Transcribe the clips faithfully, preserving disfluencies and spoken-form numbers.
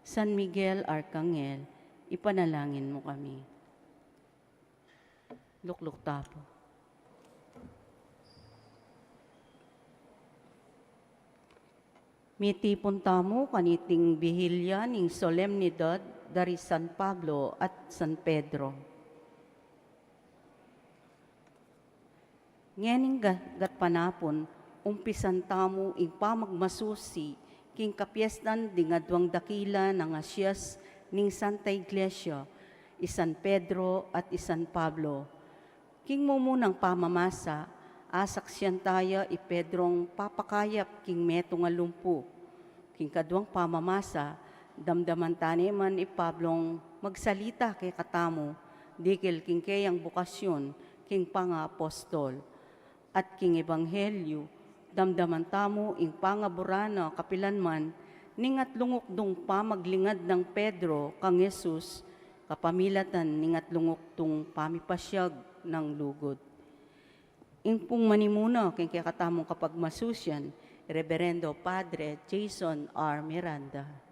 San Miguel Arkanghel, ipanalangin mu kami. Lukluk ta pu. Mitipun tamu kaniting bihilya ning solemnidad da ri San Pablo at San Pedro. Ngening ga-, gatpanapun, umpisan tamu ing pamagmasusi king kapiestan ding aduang dakila nang asias ning Santa Iglesia, i San Pedro at i San Pablo. King mumunang pamamasa, asaksian taya i Pedrong papakayap king metung a lumpu. King kaduang pamamasa, damdaman tane man i Pablong magsalita kekatamu, dikil king keyang bukasyon king pangaapostol. At king ebanghelyu, damdaman tamu ing pangabura na kapilan man ning atlung ukdung pamaglingad nang Pedro kang Jesus, kapamilatan ning atlung ukdung pamipasyag nang lugud. Ing pung manimuna king kekatamung kapagmasusian, Reverendo Padre Jason R. Miranda.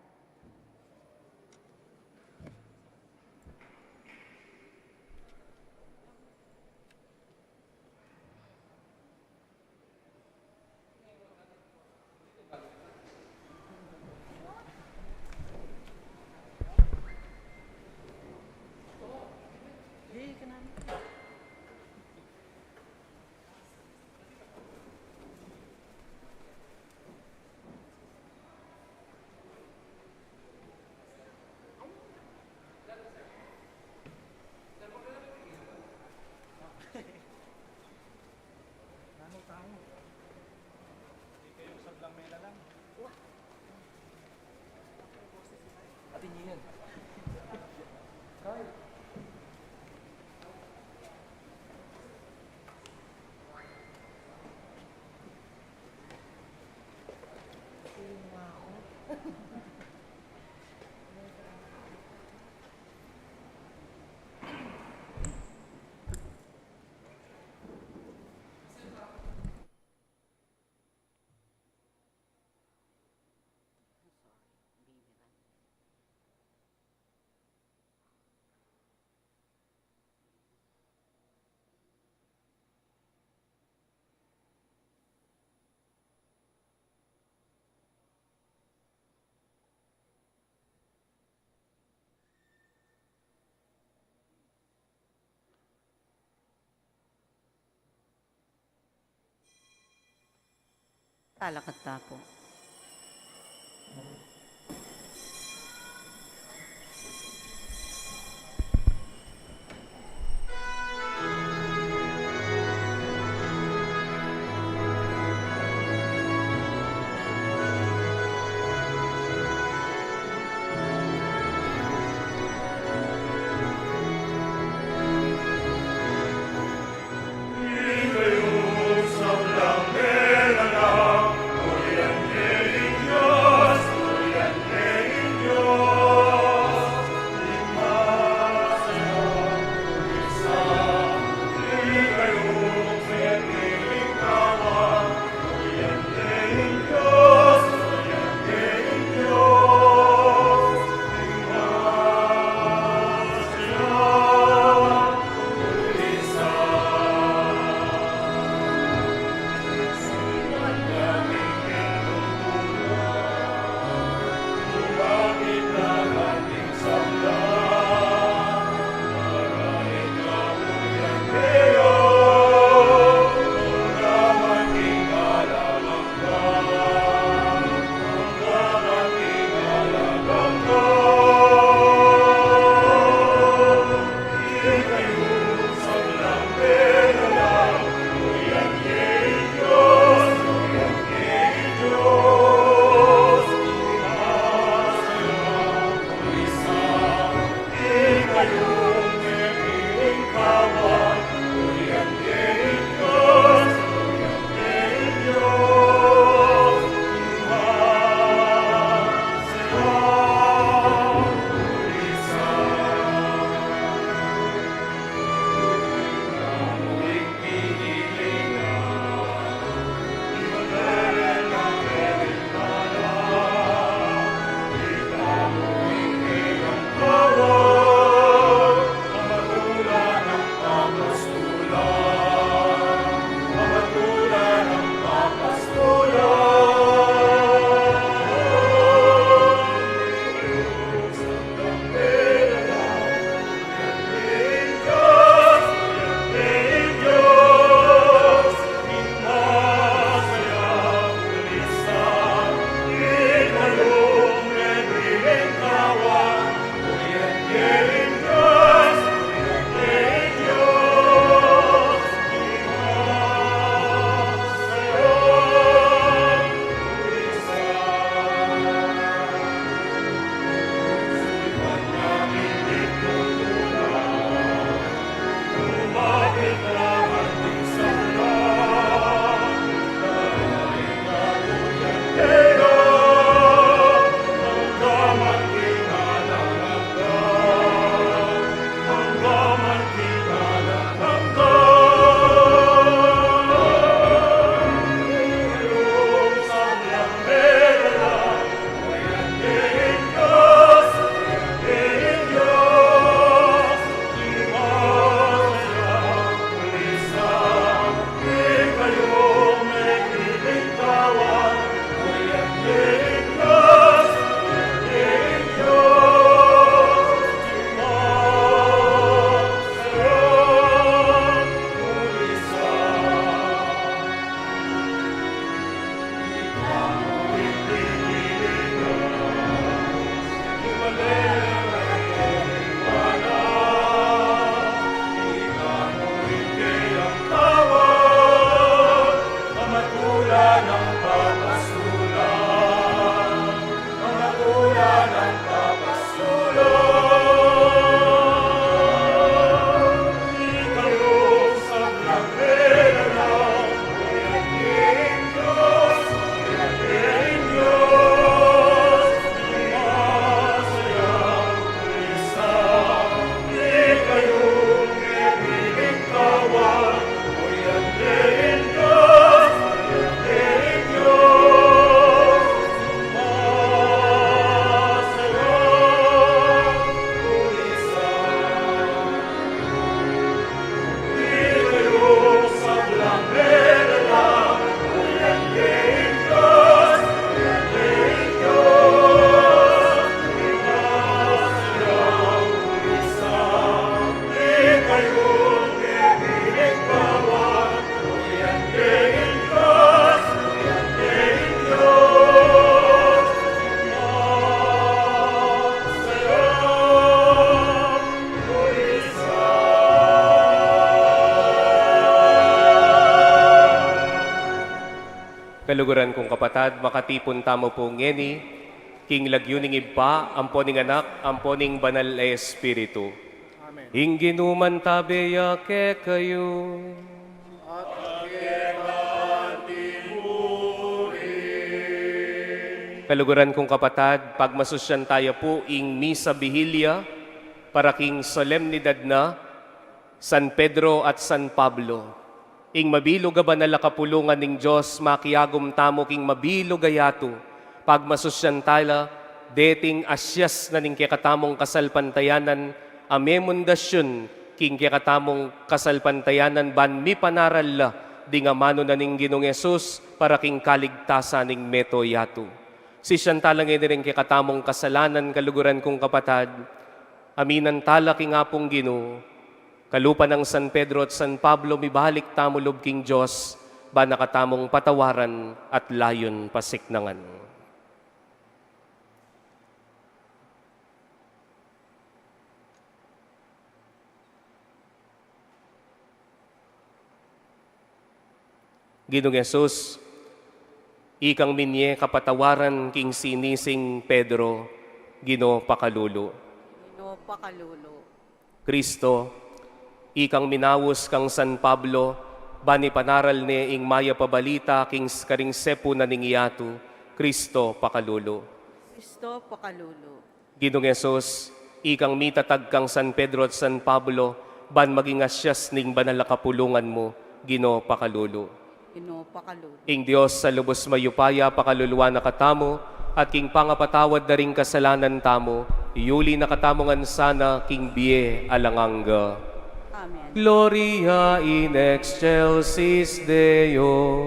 Ano tayo? Di kayo sablang mela lang. Atin niyo yan. Kaya. Talakad ta pu. Kaluguran kung kapatad, makatipun tamu pu ngeni king lagyu ning Ibpa, ampo ning Anak, ampo ning Banal a Espiritu. Amen. Ing Ginu mantabe ya kekayu. At keka mu rin. Kaluguran kung kapatad, pagmasusyan taya pu ing Misa Vigilia para king solemnidad na San Pedro at San Pablo. Ing mabilug a banal a kapulungan ning Dios makiagum tamu king mabilug a yatu, pagmasusyan tala deting asyas na ning kekatamung kasalpantayanan a memundasyun king kekatamung kasalpantayanan ban mipanaral la ding amanu na ning Ginung Jesus para king kaligtasan ning meto yatu. Sisian tala ngeni ring kekatamung kasalanan, kaluguran kung kapatad, aminan tala king Apung Ginu, kalupa nang San Pedro at San Pablo, mibalik tamu lub king Dios, ban na katamung patawaran at layun pasiknangan. Ginung Jesus, ikang minye kapatawaran king sinising Pedro, Ginu pakalulu. Ginu pakalulu. Kristo, ikang minaus kang San Pablo, ban ipanaral ne ing mayap a balita king s-, karing sepu na ning yatu, Kristo pakalulu. Kristo pakalulu. Ginung Jesus, ikang mitatag kang San Pedro at San Pablo, ban maging asyas ning banal a kapulungan mu, Ginu pakalulu. Ginu pakalulu. Ing Dios a lubus mayupaya pakaluluan na katamu, at king pangapatawad da ring kasalanan tamu, iyuli na katamu ngan sana king bie alang angga. Amen. Gloria in excelsis Deo.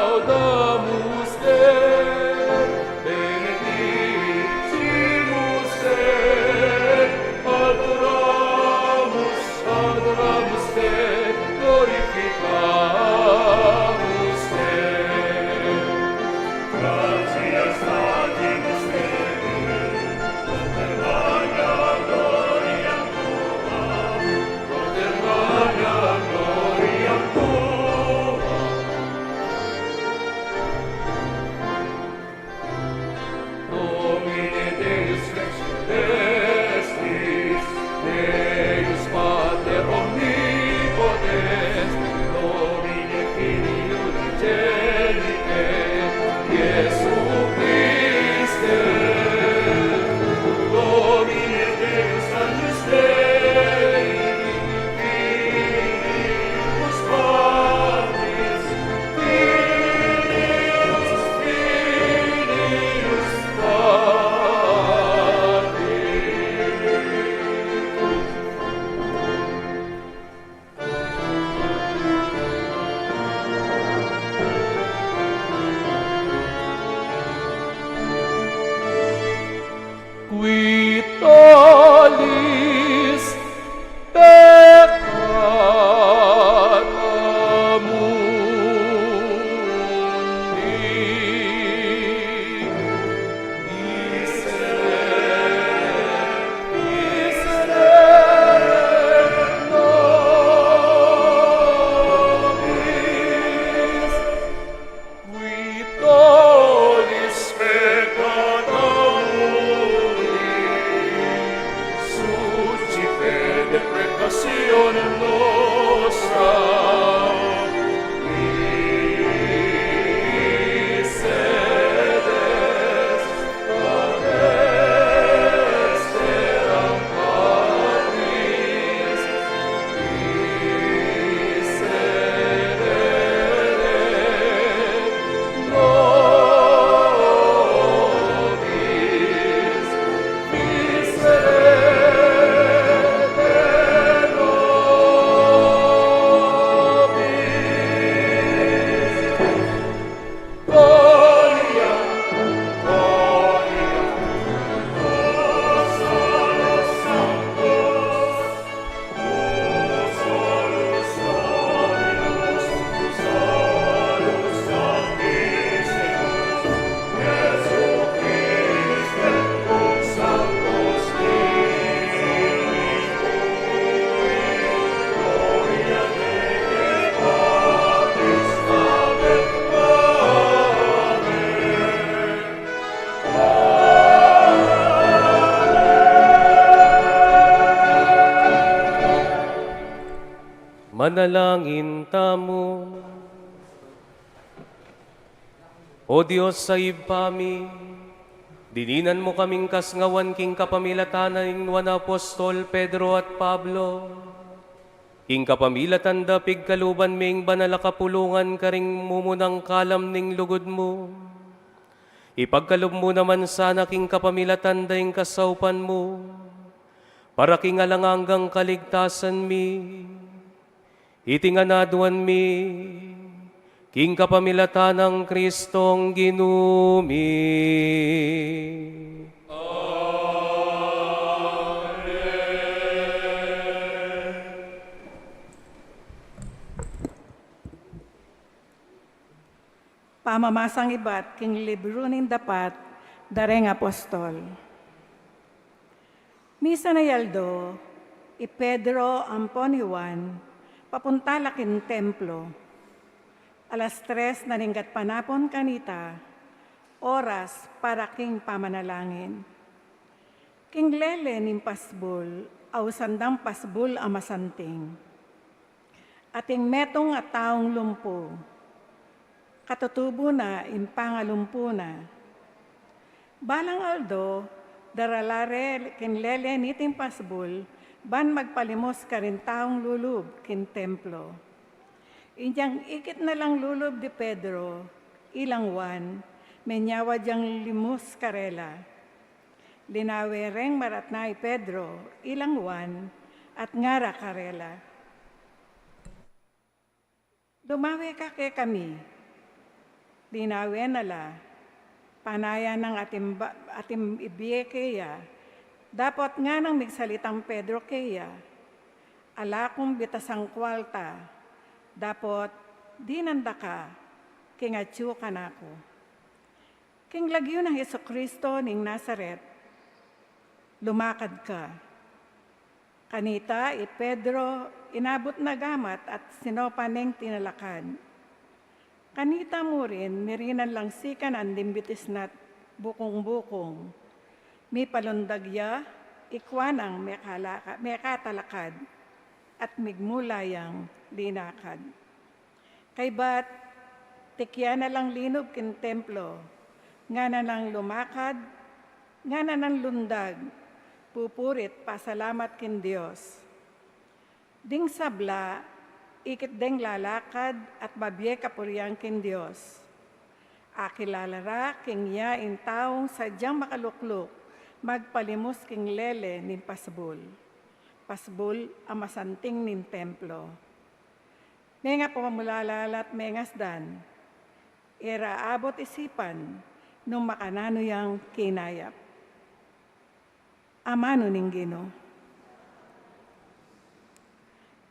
Laudamus Dei, benedicimus Dei, adoramus, adoramus Dei, glorificamus Dei. Manalangin tamu. O Dios a Ibpa mi, dininan mu kaming kasngawan king kapamilatan ning nuan a apostol Pedro at Pablo. King kapamilatan da pigkaluban me ing banal a kapulungan karing mumunang kalam ning lugud mu. Ipagkalub mu naman sana king kapamilatan da ing kasaupan mu, para king alang anggang kaligtasan mi. Iti ngan aduan mi, king kapamilatan nang Kristong Ginu mi. Pamamasang ibat king libru ning Dapat da reng Apostol. Misan a aldo, i Pedro ampon i Juan papunta la king templo. Alas tres na ning gatpanapun kanita, oras para king pamanalangin. King lele ning pasbul, ausan dang pasbul a masanting. Ating metung a taung lumpu. Katutubu na ing pangalumpu na. Balang aldo, darala re king lele niting pasbul, ban magpalimus karing taung lulub king templo. Inyang ikit na lang lulub di Pedro, ilang Juan, menyawa dyang limus karela. Linawe reng maratna i Pedro, ilang Juan, at ngara karela, "Lumawe ka kekami." Linawe na la. Panayan nang ating ba-, ating ibie keya. Dapot nganang migsalitang Pedro keya, "Ala kung bitasang kualta. Dapot dinan da ka king atyu kanaku." King lagyu nang Jesucristo ning Nazaret, lumakad ka. Kanita i Pedro, inabut na gamat at sinopan neng tinalakad. Kanita mu rin, mirinan lang sikanan ding bitis na't bukung-bukung. Mipalundag ya, ikua nang mekalaka-, mekatalakad, at migmula yang linakad. Kaybat, tikya na lang linub king templo, ngana nang lumakad, ngana nang lundag, pupurit pasalamat king Dios. Ding sabla, ikit deng lalakad at babie kapurian king Dios. Akilala ra king ya ing taung sadyang makalukluk magpalimus king lele ning pasbul. Pasbul a masanting ning templo. Menga pamulala la't mengasdan, e ra abut isipan nung makananu yang kinayap. Amanu ning Ginu.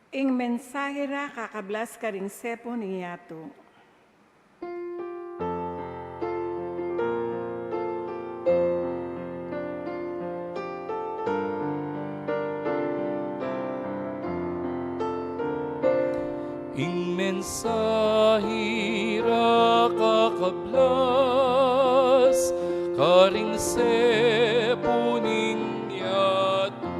Ing mensahe ra kakablas karing sepu ning yatu. Ing mensahe ra kakablas karing sepu ning yatu.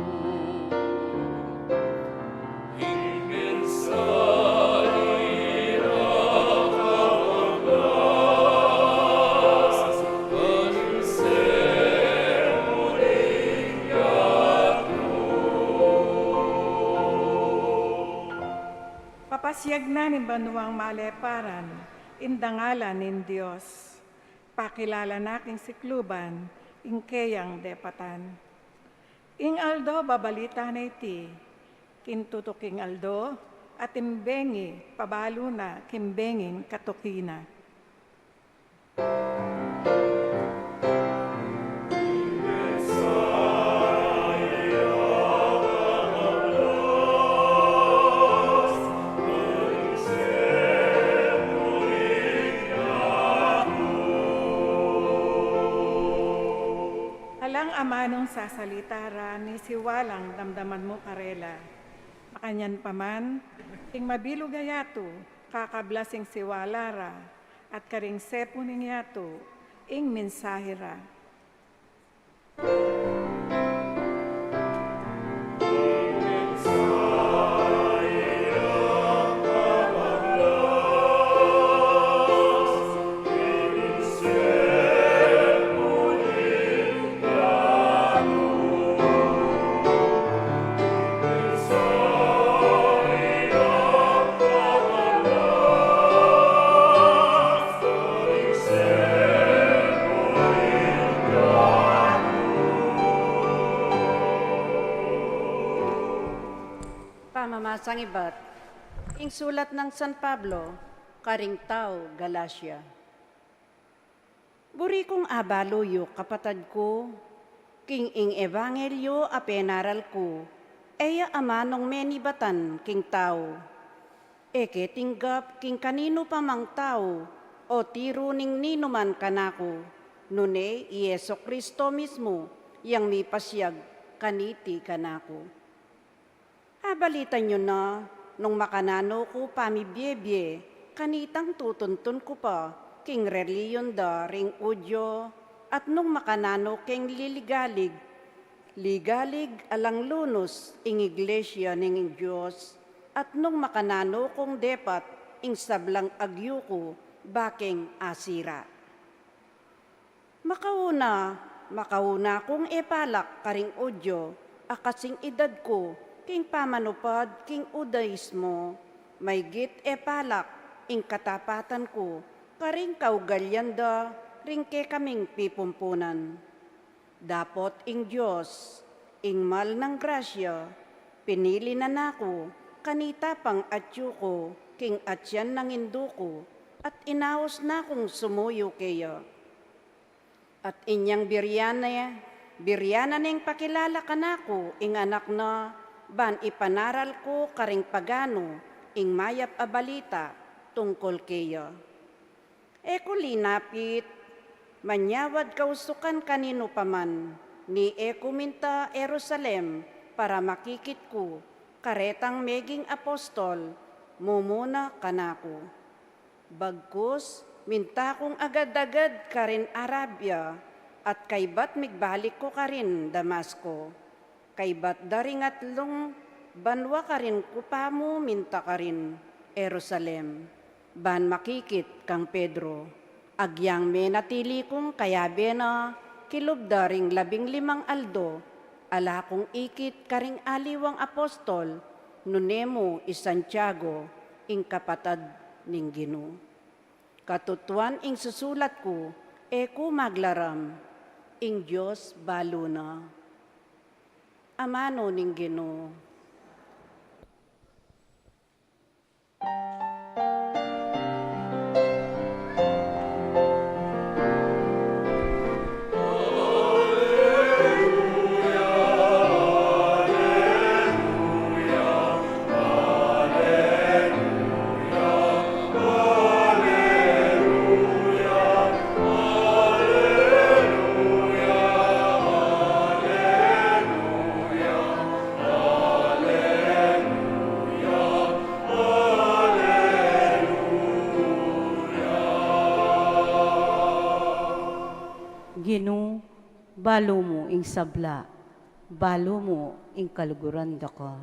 Ing mensahe ra kakablas karing sepu ning yatu. Papasiag na ning banuang maleparan ing dangalan ning Dios. Pakilala na king sikluban ing keyang depatan. Ing aldo babalita na iti king tutuking aldo, at ing bengi pabalu na king benging katuki na. Alang amanung sasalita ra, ni siwalang damdaman mu karela. Makanyan pa man, king mabilug a yatu, kakablas ing siwala ra, at karing sepu ning yatu, ing mensahe ra. Ibat, ing sulat nang San Pablo karing tau Galacia. Buri kung abalu yu, kapatad ku, king ing ebanghelyu a penaral ku, e ya amanung menibatan king tau. E ke tinggap king kaninu pa mang tau o tiru ning ninuman kanaku, nune i Jesu Kristo mismu yang mipasiag kaniti kanaku. Abalitan yu na nung makananu ku pamibiebie kanitang tutuntun ku pa king reliyun da ring Judio, at nung makananu keng liligalig, ligalig alang lunus ing iglesia ning Dios, at nung makananu kung depat ing sablang agyu ku bakeng asira. Makauna, makauna kung epalak karing Judio a kasing idad ku king pamanupad king Judaismo, maygit epalak ing katapatan ku karing kaugalian da ring kekaming pipumpunan. Dapot ing Dios, ing mal nang grasya, pinili na naku kanita pang atyu ku king atian nang indu ku, at inaus na kung sumuyu keya. At inyang birian ne, birian na neng pakilala kanaku ing anak na, ban ipanaral ku karing paganu ing mayap a balita tungkul keya. E ku linapit manyawad kausukan kaninu pa man, ni e ku minta Jerusalem para makikit ku karetang meging apostol mumuna kanaku. Bagkus, minta kung agad-agad karin Arabia, at kaybat migbalik ku karin Damasco. Kaybat da ring atlung banua karin ku pamu minta karin Jerusalem, ban makikit kang Pedro. Agyang menatili kung kayabe na kilub da ring labing limang aldo, ala kung ikit karing aliwang apostol, nune mu i Santiago, ing kapatad ning Ginu. Katutuan ing susulat ku, e ku maglaram, ing Dios balu na. Amanu ning Ginu. Ginu, balu mu ing sabla, balu mu ing kaluguran daka.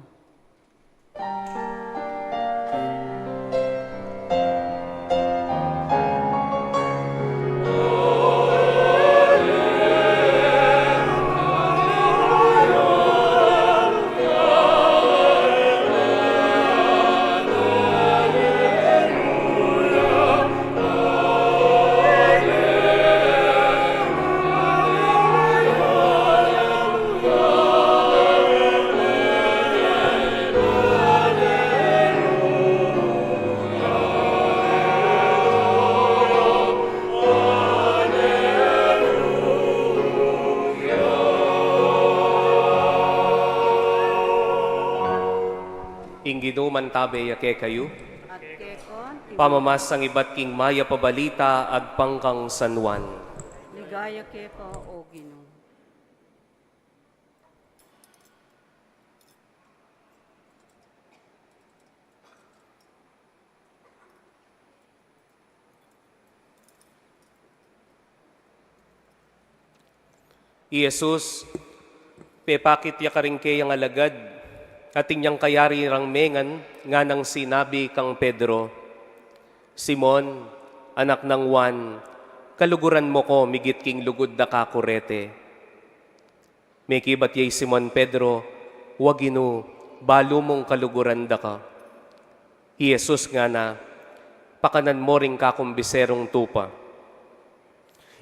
Ing Ginu mantabe ya kekayu. At keka. Pamamasang ibat king mayap a balita agpang kang San Juan. Ligaya keka, O Ginu. I Jesus, pepakit ya karing keyang alagad, at inyang kayari rang mengan, nganang sinabi kang Pedro, "Simon, anak nang Juan, kaluguran mu ku migit king lugud da kakurete?" Mekibat ya i Simon Pedro, "Wa Ginu, balu mung kaluguran da ka." I Jesus ngana, "Pakanan mu ring kaku biserung tupa."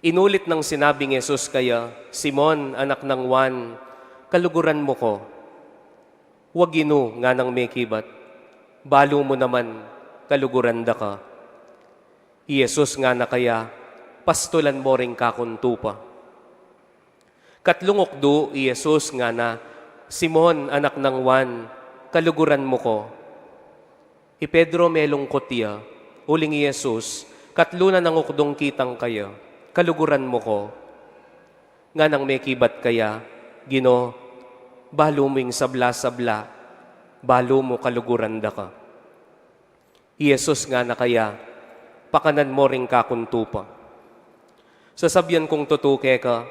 Inulit nang sinabi ning Jesus kaya, "Simon, anak nang Juan, kaluguran mu ku?" "Wa Ginu," nganang mekibat, Balu mu naman, kaluguran da ka. I Jesus ngana kaya, pastulan mo ring kakung tupa. Katlung ukdu, i Jesus ngana, Simon, anak nang Juan, kaluguran mu ko. I Pedro melungkut ya, uling i Jesus, katlu na nang ukdung kitang kaya, kaluguran mu ko. Nganang mekibat kaya, Ginu, balu mu ing sabla-sabla, balu mu kaluguran da ka. I Jesus ngana kaya, pakanan mo ring kakung tupa. Sasabian kung tutu keka,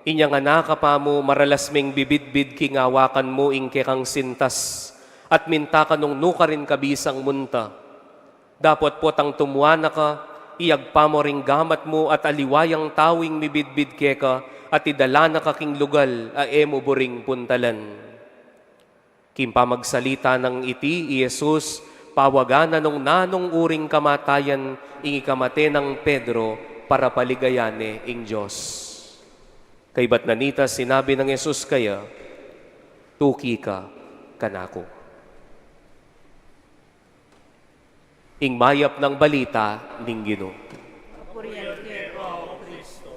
inyang anaka pa mu maralas meng bibidbid king awakan mu ing kekang sintas, at minta ka nung nukarin ka bisang munta. Dapot potang tumua na ka, iyagpa mo ring gamat mu at aliwa yang tau ing mibidbid keka, at idala na ka king lugal a e mu buring puntalan. King pamagsalita nang iti, i Jesus, pawagan na nung nanung uring kamatayan ing ikamate nang Pedro para paligayan ne ing Dios. Kaybat na nita, sinabi nang Jesus kaya, tuki ka kanaku. Ing mayap nang balita ning Ginu. Kapurian keka, O Kristo.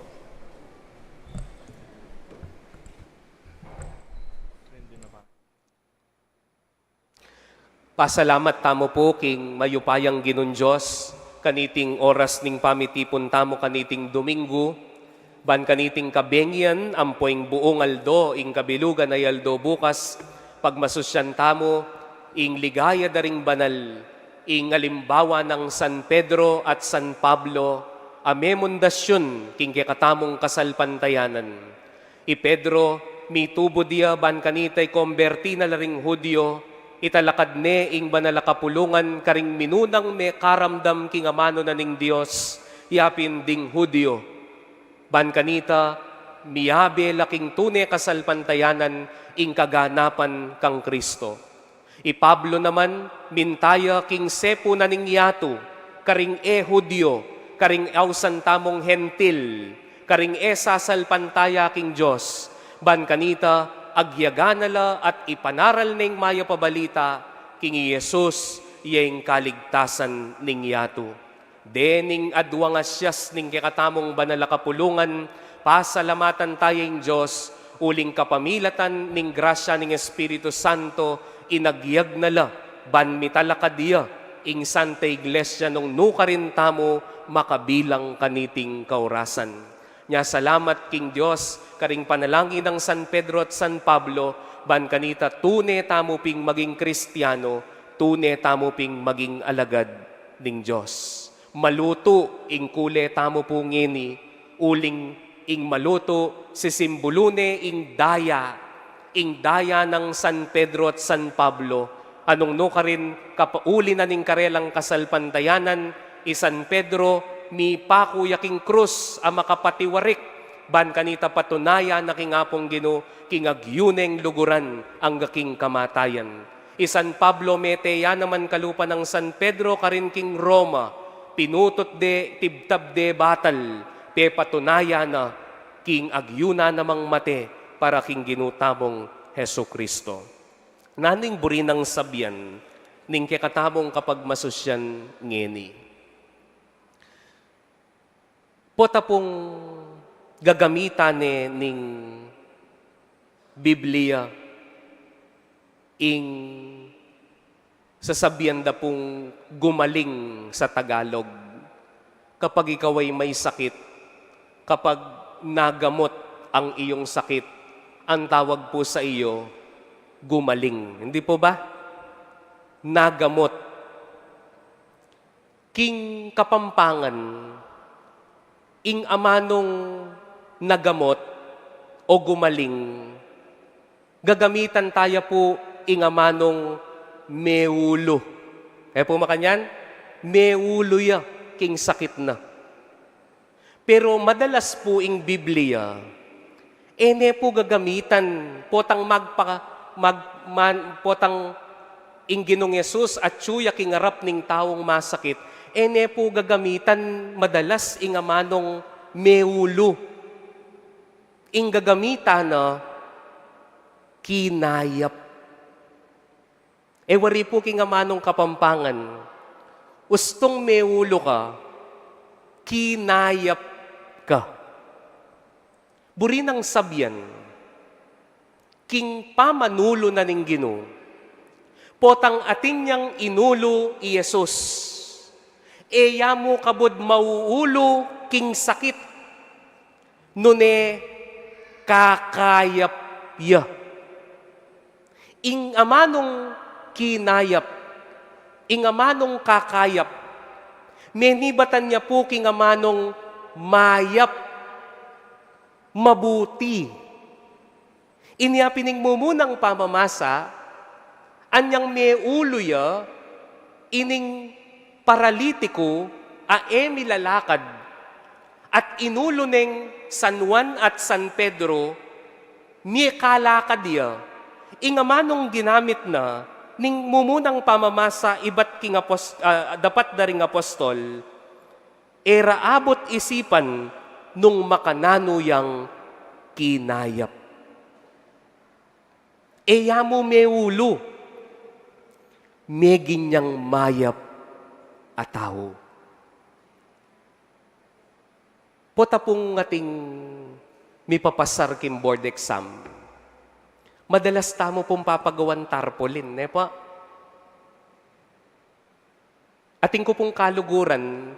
Pasalamat tamu pu king mayupayang Ginung Dios, kaniting oras ning pamitipun tamu kaniting Domingo, ban kaniting kabengian ampo ing buung aldo, ing kabilugan a aldo bukas, pagmasusyan tamu ing ligaya da ring banal, ing alimbawa nang San Pedro at San Pablo, a memundasyun king kekatamung kasalpantayanan. I Pedro, mitubud ya ban kanita ikomberti na la ring Judio, italakad ne ing banal a kapulungan karing minunang mekaramdam king amanu na ning Dios, yapin ding Judio. Ban kanita, miyabe la king tune kasalpantayanan ing kaganapan kang Kristo. I Pablo naman, minta ya king sepu na ning yatu, karing e Judio, karing ausan tamung Hentil, karing e sasalpantaya king Dios, ban kanita, agyaga na la at ipanaral ne ing mayap a balita, king i Jesus, ya ing kaligtasan ning yatu. Dening adwang asias ning kekatamung banal a kapulungan, pasalamatan taya ing Dios, uling kapamilatan ning grasya ning Espiritu Santo, inagyag na la, ban mitalakad ya, ing Santa Iglesia nung nukarin tamu makabilang kaniting kaurasan. Nya salamat king Dios, karing panalangin nang San Pedro at San Pablo, ban kanita tune tamu ping maging Kristiano, tune tamu ping maging alagad ning Dios. Malutu ing kule tamu pu ngeni, uling ing malutu, sisimbulu ne ing daya, ing daya nang San Pedro at San Pablo, a nung nukarin kapauli na ning karelang kasalpantayanan, i San Pedro, mipaku ya king krus a makapatiwarik, ban kanita patunayan na king Apung Ginu, king agyu neng luguran, angga king kamatayan. I San Pablo mete ya naman kalupa nang San Pedro karin king Roma, pinutut de, tibtab de batal, pepatunayan na king agyu na namang mate para king Ginu tamung Jesucristo. Nanu ing buri nang sabian ning kekatamung kapagmasusyan ngeni? Pota pung gagamitan ne ning Biblia ing sasabian da pung gumaling sa Tagalog. Kapag ikaw ay may sakit, kapag nagamot ang iyong sakit, ang tawag po sa iyo, gumaling. Hindi po ba? Nagamot. King Kapampangan, ing amanung nagamot o gumaling, gagamitan taya pu ing amanung meulu. E pu makanyan? Meulu ya king sakit na. Pero madalas pu ing Biblia, e ne pu gagamitan, potang magpa-, mag-, man-, potang ing Ginung Jesus atyu ya king arap ning taung masakit, e ne pu gagamitan madalas ing amanung meulu. Ing gagamitan na kinayap. E wari pu king amanung Kapampangan, ustung meulu ka, kinayap ka. Buri nang sabian, king pamanulu na ning Ginu, potang atin yang inulu i Jesus, e ya mu kabud mauulu king sakit, nune kakayap ya. Ing amanung kinayap, ing amanung kakayap, menibatan ya pu king amanung mayap, mabuti. Inya pin ing mumunang pamamasa, anyang meulu ya ining paralitiku a e milalakad, at inulu neng San Juan at San Pedro, mikalakad ya. Ing amanung ginamit na ning mumunang pamamasa ibat king apos-, ah, dapat da ring apostol, e ra abut isipan nung makananu yang kinayap. E ya mu meulu, meging yang mayap a tau. Pota pung ating mipapasar king board exam, madalas tamu pung papagawan tarpaulin, ne pa? Atin ku pung kaluguran,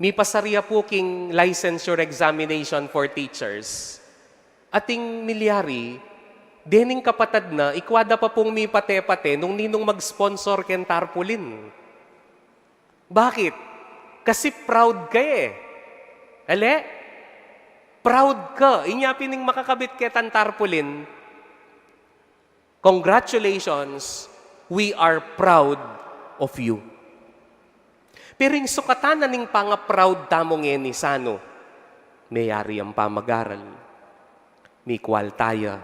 mipasar ya pu king licensure examination for teachers. Atin milyari, dening kapatad na, ikwa da pa pung mipate-pate nung ninung mag-sponsor keng tarpaulin. Bakit? Kasi proud ka e. Ale? Proud ka. Inya pin ing makakabit ketang tarpaulin, congratulations, we are proud of you. Pero ing sukatan na ning panga-proud tamu ngeni, sanu? Meyari yang pamagaral, mikwalta ya.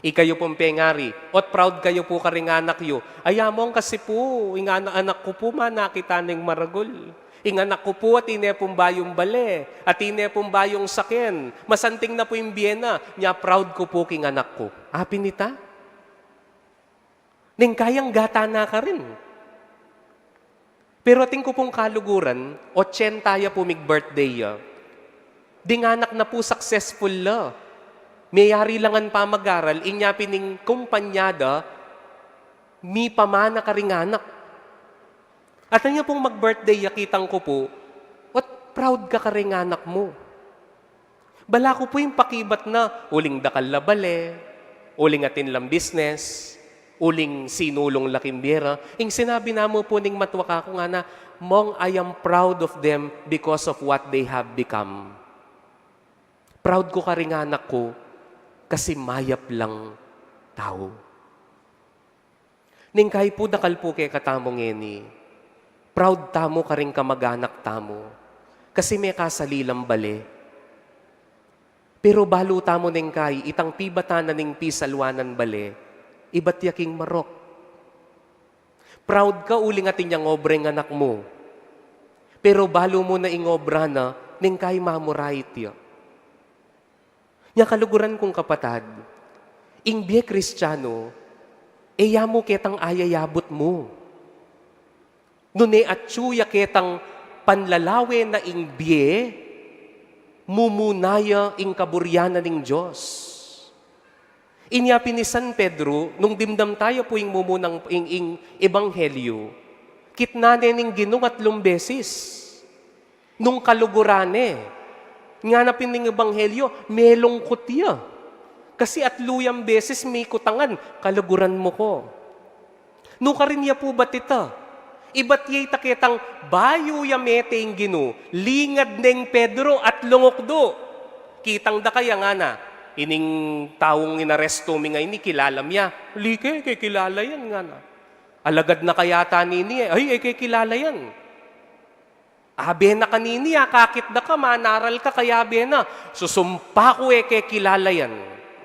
Ikayu pung pengari, ot proud kayu pu karing anak yu. Ay, Among, kasi pu, ing ana-, anak ku pu, manakit neng maragul. Ing anak ku pu, atin ne pung bayung bale, atin ne pung bayung saken, masanting na pu ing bie na, nya proud ku pu king anak ku. Apin ita? Neng kayang gata na karin. Pero atin ku pung kaluguran, otsenta ya pu mig-birthday ya. Ding anak na pu successful la. Meyari la ngan pamagaral, inya pin ing kumpanya da, mipamana karing anak. At anya pung mag-birthday ya, kitang ku pu, ot proud ka karing anak mu. Bala ku pu ing pakibat na, uling dakal la bale, uling atin lang business, uling sinulung la king bie ra. Ing sinabi na mu pu ning matwa kaku, ngana, "Mong, I am proud of them because of what they have become." Proud ku karing anak ku kasi mayap lang tau. Neng kai pu, dakal pu kekatamu ngeni, proud tamu karing kamag-anak tamu kasi mekasali lang bale. Pero balu tamu neng kai, itang pibatan na ning pisalwanan bale, ibat ya king marok. Proud ka uling atin yang obra ing anak mu. Pero balu mu na ing obra na, neng kai mamurait ya. Nya kaluguran kung kapatad, ing bie Kristiano, e ya mu ketang ayayabut mu. Nune atyu ya ketang panlalawe na ing bie, mumuna ya ing kaburian na ning Dios. Inya pin i San Pedro, nung dimdam taya pu ing mumunang, ing, ing ebanghelyo, kitnan ne ning Ginu atlung beses. Nung kaluguran ne, ngana pin ning ebanghelyo, melungkut ya. Kasi atlu yang beses mikutangan, kaluguran mu ko. Nukarin ya pu ba ita? Ibat ya ita ketang bayu ya mete ing Ginu, lingad neng Pedro at lumukdu. Kitang da kaya, ngana, ining taung inarestu mi ngeni, kilala mi ya. Ali ke, e ke kilala yan, ngana. Alagad na kaya ta nini e. Ay, e ke kilala yan. Abe na kanini, akakit da ka, manaral ka, kayabe na. Susumpa ku e ke kilala yan,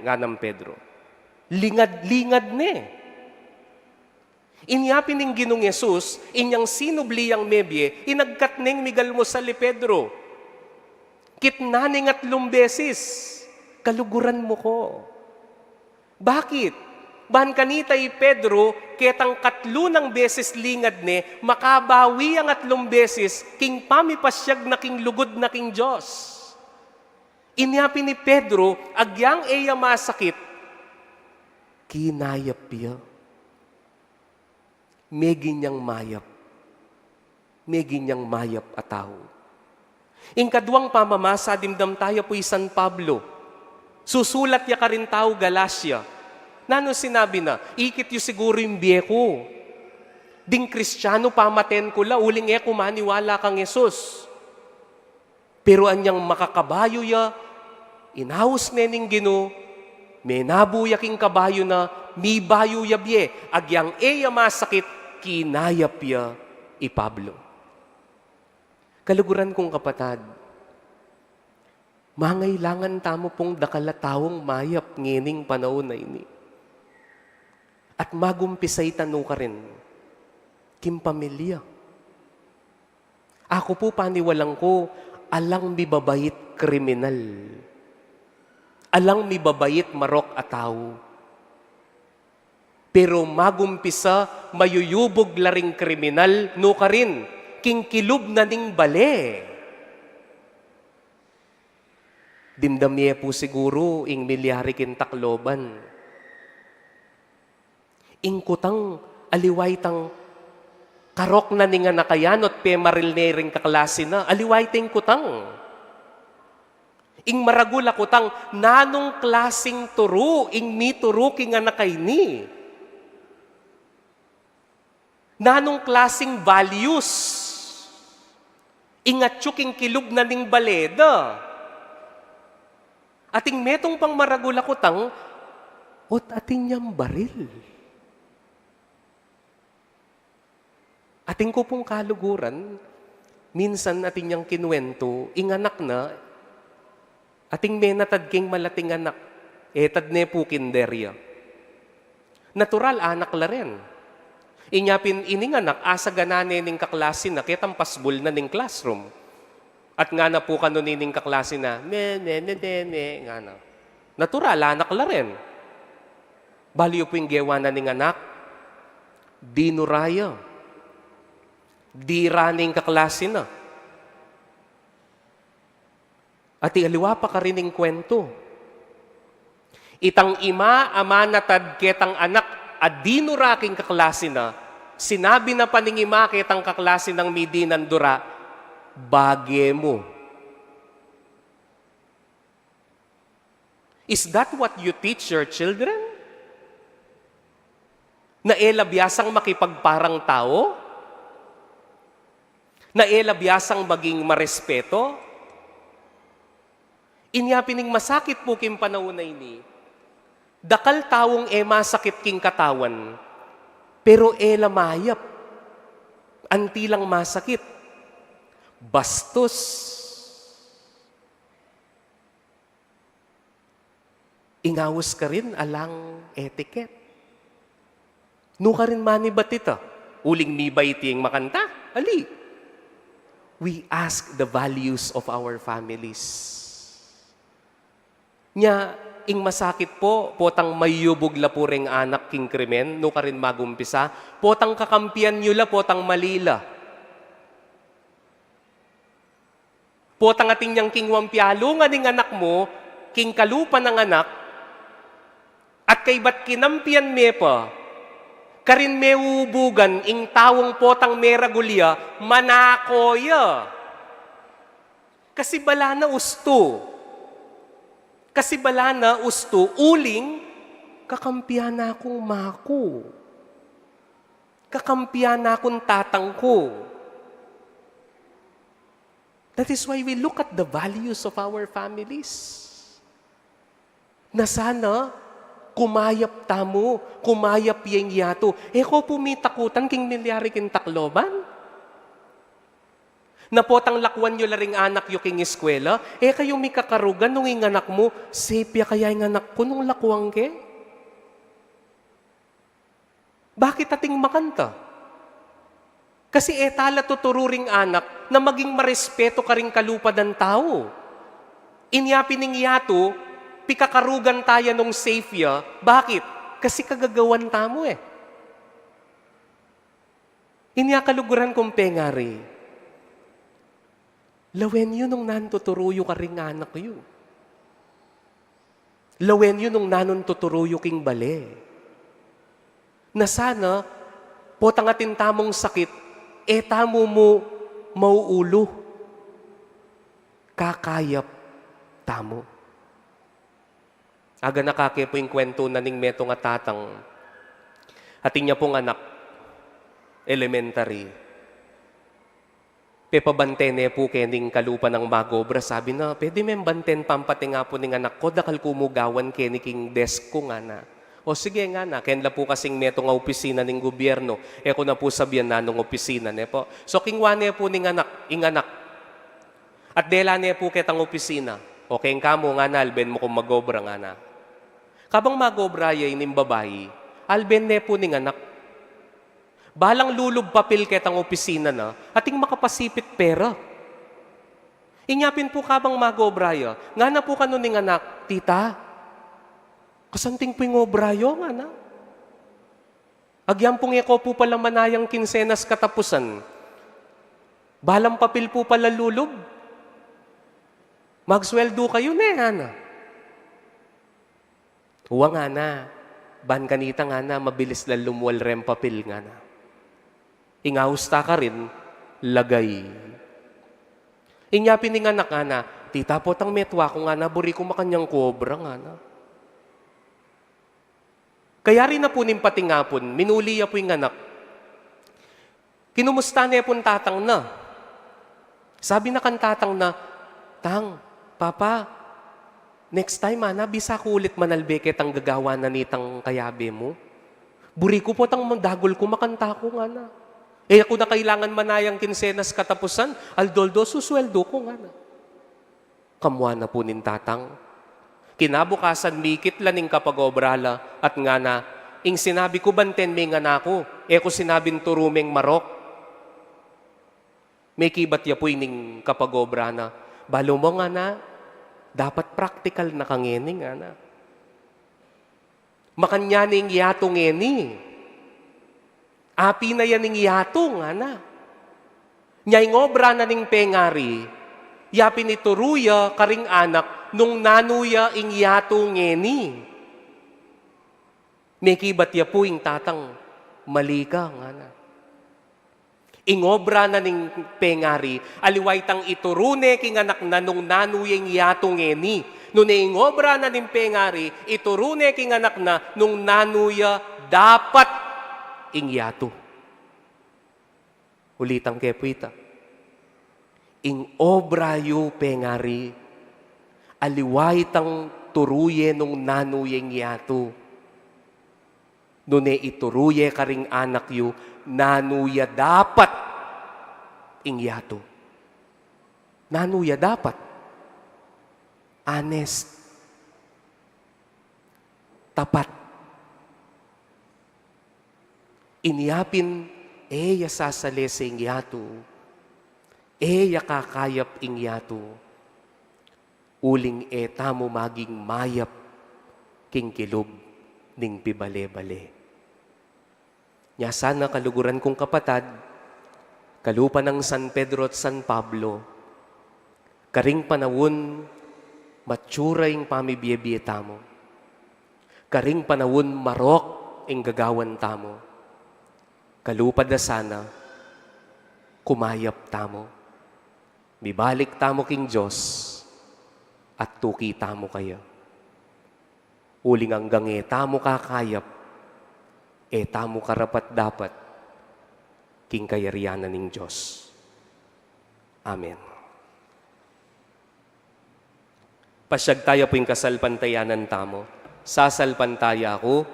nganang Pedro. Lingad-lingad ne. Inya pin ing Ginung Jesus, inyang sinubli yang mebie, inagkat neng migalmusal i Pedro. Kitnan neng atlung beses, kaluguran mu ko. Bakit? Ban kanita i Pedro, ketang katlu nang beses lingad ne, makabawi yang atlung beses, king pamipasyag na king lugud na king Dios. Inya pin i Pedro, agyang e ya masakit, kinayap ya. Meging yang mayap. Meging yang mayap a tau. Ing kaduang pamamasa, dimdam taya pu i San Pablo. Susulat ya karing tau Galacia. Nanu sinabi na? Ikit yu siguru ing bie ku. Ding Kristianu pamaten ku la, uling e ku maniwala kang Jesus. Pero anyang makakabayu ya, inaus ne ning Ginu, menabu ya king kabayu na, mibayu ya bie, agyang e ya masakit, kinayap ya i Pablo. Kaluguran kung kapatad, mangailangan tamu pung dakal a taung mayap ngening panaun a ini. At magumpisa ita nukarin, king pamilya. Aku pu paniwalang ku, alang mibabait kriminal. Alang mibabait marok a tau. Pero magumpisa, mayuyubug la ring kriminal, nukarin, king kilub na ning bale. Dimdam ye pu siguru ing milyari king Tacloban. Ing kutang, aliwa itang karok na ning anak a yan, o't pemaril ne ring kaklasi na, aliwa ita ing kutang. Ing maragul a kutang, nanung klasing turu ing mituru king anak a ini? Nanung klasing values ing atyu king kilub na ning bale da? Ating metung pang maragul a kutang, o't atin yang baril. Atin ku pung kaluguran, minsan atin yang kinuwentu, ing anak na, atin menatad king malating anak, etad ne pu kinder ya. Natural, anak la rin. Inya pin ining anak, asagana ne ning kaklasi na, ketang pasbul na ning classroom. At ngana pu kanu nining kaklasi na, "Ne, ne, ne, ne, ne," ngana. Natural, anak la rin. Balu yu pu ing gewa na ning anak, dinura ya. Dira ne ing kaklasi na. Ati aliwa pa karin ing kwentu. Itang ima a manatad ketang anak a dinura king kaklasi na, sinabi na pa ning ima ketang kaklasi nang midinan dura, "Bage mu." Is that what you teach your children? Na e la biasang makipagparang tau? Na e la biasang maging marespeto? Inya pin ing masakit pu king panaun a ini, dakal taung e masakit king katawan, pero e la mayap. Anti lang masakit. Bastos. Ing aus karin, alang etiquette. Nukarin manibat ita? Uling mibait ing makanta? Ali. We ask the values of our families. Nya, ing masakit pu, potang mayubug la pu reng anak king krimen, nukarin magumpisa, potang kakampian yu la, potang mali la. Potang atin yang kingwang pialungan ing anak mu king kalupa nang anak, at kaybat kinampian me pa, karin me ubugan ing taung potang meragul ya, manako ya. Kasi bala na ustu. Kasi bala na ustu, uling kakampian na kung maku. Kakampian na kung tatang ku. That is why we look at the values of our families. Na sana, kumayap tamu, kumayap ya ing yatu. E ko pu mitakutan king milyari king Tacloban? Na potang lakwan yu la ring anak yu king eskwela, e kayu mikakarugan nung ing anak mu, "Safe ya kaya ing anak ku nung lakwan ke?" Bakit atin makanta? Kasi e tala tuturu ring anak na maging marespeto karing kalupa dang tau. Inya pin ing yatu, pikakarugan taya nung safe ya. Bakit? Kasi kagagawan tamu e. Inya kaluguran kung pengari, lawen yu nung nanung tuturu yu karing anak yu. Lawen yu nung nanung tuturu yu king bale. Na sana, potang atin tamung sakit, e tamu mu mauulu. Kakayap tamu. Aganaka ke pu ing kwentu na ning metung a tatang. Atin ya pung anak, elementary. Pepabante ne pu keni king kalupa nang mag-obra, sabi na, "Pwede meng banten pampatingapu ning anak ku, dakal ku mu gawan keni king desk ku," ngana. "O sige," ngana, "ken la pu kasing metung a opisina ning gobyerno, e ku na pu sabian nanung opisina ne pu." So, kingwa ne pu ning anak, ing anak. At dela ne pu ketang opisina. "O, keng kamu," ngana, "alben mu kung mag-obra," ngana. Kabang mag-obra ya ining babai, alben ne pu ning anak. Balang lulub papil ketang opisina na, ating makapasipit pera. Inya pin pu kabang mag-obra ya, ngana pu kanu ning anak, "Tita, kasanting pu ing obra yu?" ngana. "Agyang pung e ko pu pala manayang kinsenas katapusan, balang papil pu pala lulub. Magsweldu kayu ne," ngana. "Wa," ngana, "ban kanita," ngana, "mabilis lang lumual reng papil," ngana. "Ing aus ta karin, lagay." Inya pin ing anak, ngana, "Tita, potang metua ku," ngana, "buri ku makanyan ku obra," ngana. Kayari na pu ning patingapun, minuli ya pu ing anak. Kinumusta ne pung tatang na. Sabi na kang tatang na, "Tang, Papa, next time, ngana, bisa ku ulit manalbe ketang gagawan na nitang kayabe mu. Buri ku potang dagul ku makanta ku," ngana. "E ku na kailangan manayang kinsenas katapusan, aldo-aldo susweldu ku," ngana. Kamua na pu ning tatang. Kinabukasan, mikit la ning kapag-obra la at ngana, "Ing sinabi ku banten me ing anak ku, e ku sinabing turu meng marok." Mekibat ya pu ining kapag-obra na, "Balu mu," ngana, "dapat praktikal na ka ngeni," ngana. "Makanyan ne ing yatu ngeni. Apin na ya ning yatu," ngana. Nya ing obra na ning pengari, ya pin ituru ya karing anak nung nanu ya ing yatu ngeni. Mekibat ya pu ing tatang, "Mali ka," ngana. Ing obra na ning pengari, aliwa itang ituru ne king anak na nung nanu ya ing yatu ngeni. Nune ing obra na ning pengari, ituru ne king anak na nung nanu ya dapat ing yatu. Ulitan ke pu ita. Ing obra yu pengari, aliwa itang turu ye nung nanu ya ing yatu. Nune ituru ye karing anak yu, nanu ya dapat ing yatu. Nanu ya dapat? Honest. Tapat. Inya pin, e ya sasalese ing yatu, e ya kakayap ing yatu, uling e tamu maging mayap king kilub ning pibale-bale. Nya sana, kaluguran kung kapatad, kalupa nang San Pedro at San Pablo, karing panaun matsura ing pamibie-bie tamu, karing panaun marok ing gagawan tamu, kalupa da sana, kumayap tamu. Mibalik tamu king Dios at tuki tamu kaya. Uling anggang e tamu kakayap, e tamu karapat-dapat king kayarian na ning Dios. Amen. Pasyag taya pu ing kasalpantayanan tamu. Sasalpantaya ku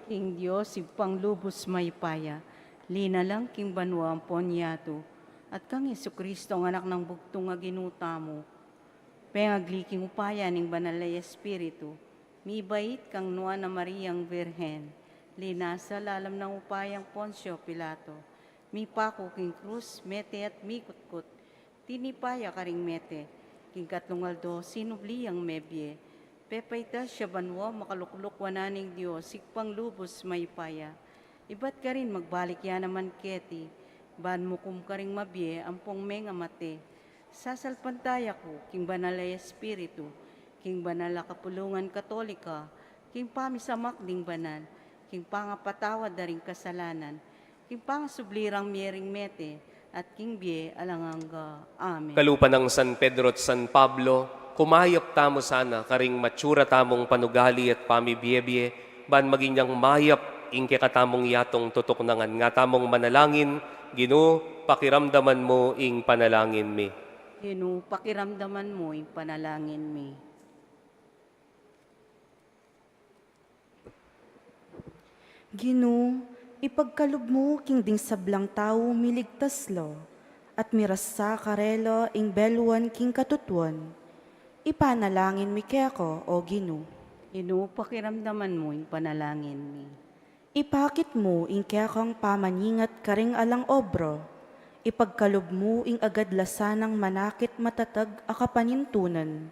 king Dios, Ibpang lubus mayupaya, linalang king banua ampon yatu, at kang Jesucristo, ing Anak nang bugtung a Ginu tamu, pengagli king upaya ning Banal a Espiritu, mibait kang Nuan a Mariang Birhen, linasa lalam nang upayang Poncio Pilato, mipaku king krus, mete at mikutkut, tinipa ya karing mete, king katlung aldo sinubli yang mebie, Pepaitas ya banua, makalukluk wanan ning Dios, Ibpang lubus mayupaya. Ibat karin magbalik ya naman keti, ban mukum karing mabie ampong mengamate. Sasalpantaya ku king Banal a Espiritu, king banal a kapulungan Katolika, king pamisamak ding banal, king pangapatawad da ring kasalanan, king pangasubli rang mie ring mete, at king bie alang angga. Amen. Kalupa nang San Pedro at San Pablo, kumayap tamu sana karing matsura tamung panugali at pamibie-bie, ban maging yang mayap ing kekatamung yatung tutuknangan. Nga tamung manalangin: Ginu, pakiramdaman mu ing panalangin mi. Ginu, pakiramdaman mu ing panalangin mi. Ginu, ipagkalub mu king ding sablang tau miligtas la, at mirasa karela ing beluan king katutuan. Ipanalangin mi keka, O Ginu. Ginu, pakiramdaman mu ing panalangin mi. Ipakit mu ing kekang pamaningat karing alang obra. Ipagkalub mu ing agad la sanang manakit matatag a kapanintunan.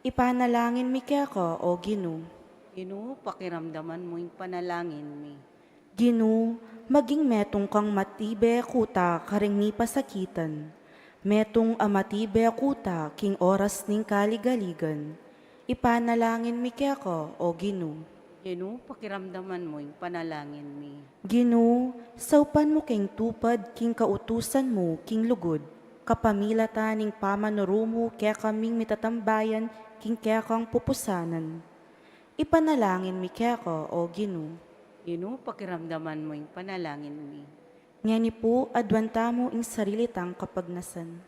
Ipanalangin mi keka, O Ginu. Ginu, pakiramdaman mu ing panalangin mi. Ginu, maging metung kang matibe kuta karing mipasakitan. Metung a matibe kuta king oras ning kaligaligan. Ipanalangin mi keka, O Ginu. Ginu, pakiramdaman mu ing panalangin mi. Ginu, saupan mu keng tupad king kautusan mu king lugud, kapamilatan ning pamanuru mu kekaming mitatambayan king kekang pupusanan. Ipanalangin mi keka, O Ginu. Ginu, pakiramdaman mu ing panalangin mi. Ngeni pu, aduan tamu ing sarili tang kapagnasan.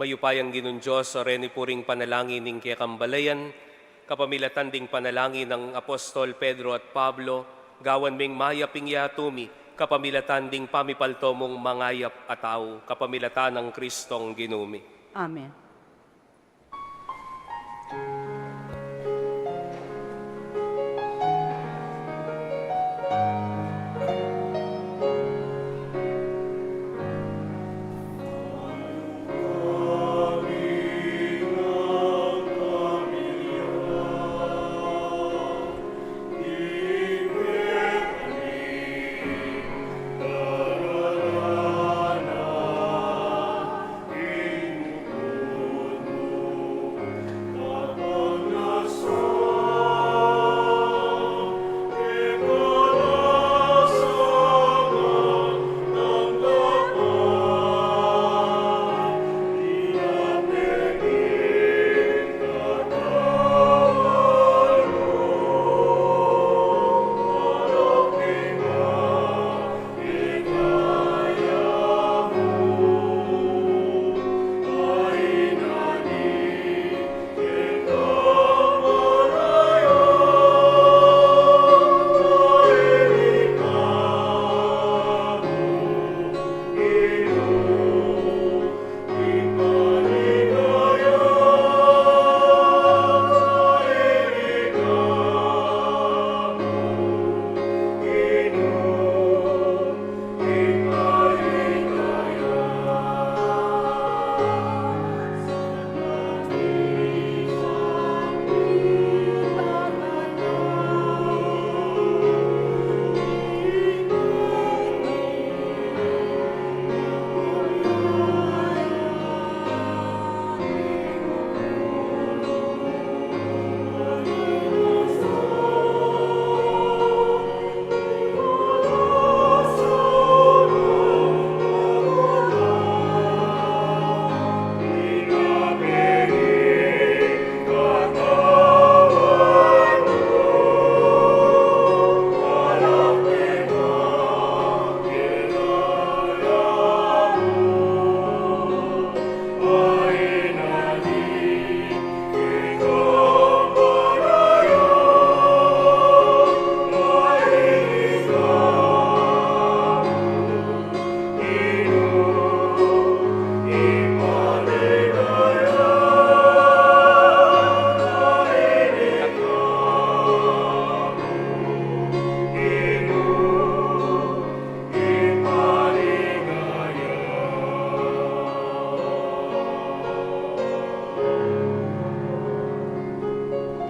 Mayupayang Ginung Dios, o reni pu ring panalangin ning kekang balayan, kapamilatan ding panalangin nang Apostol Pedro at Pablo, gawan ming mayap ing yatu mi, kapamilatan ding pamipalto mung mangayap a tau, kapamilatan nang Kristong Ginu mi. Amen.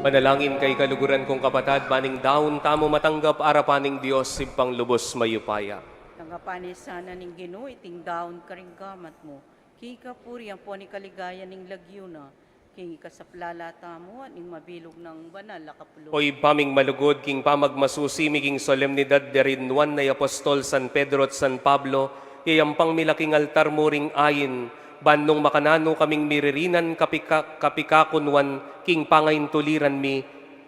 Manalangin kayu, kaluguran kung kapatad, ban ing daun tamu matanggap arapan ning Dios Ibpang lubos mayupaya. Tanggapan na sana ning Ginu iting daun karing gamat mu, king kapurian ampon king kaligayan ning lagyu na, king ikasaplala tamu at ning mabilug nang banal a kapulungan. O Ibpa ming malugud, king pamagmasusi mi king solemnidad dering Juan a Apostol, San Pedro at San Pablo, yayampang mi la king altar mu ring ain, ban nung makananu kaming miririnan kapika-, kapikakunwan king pangaintuliran mi,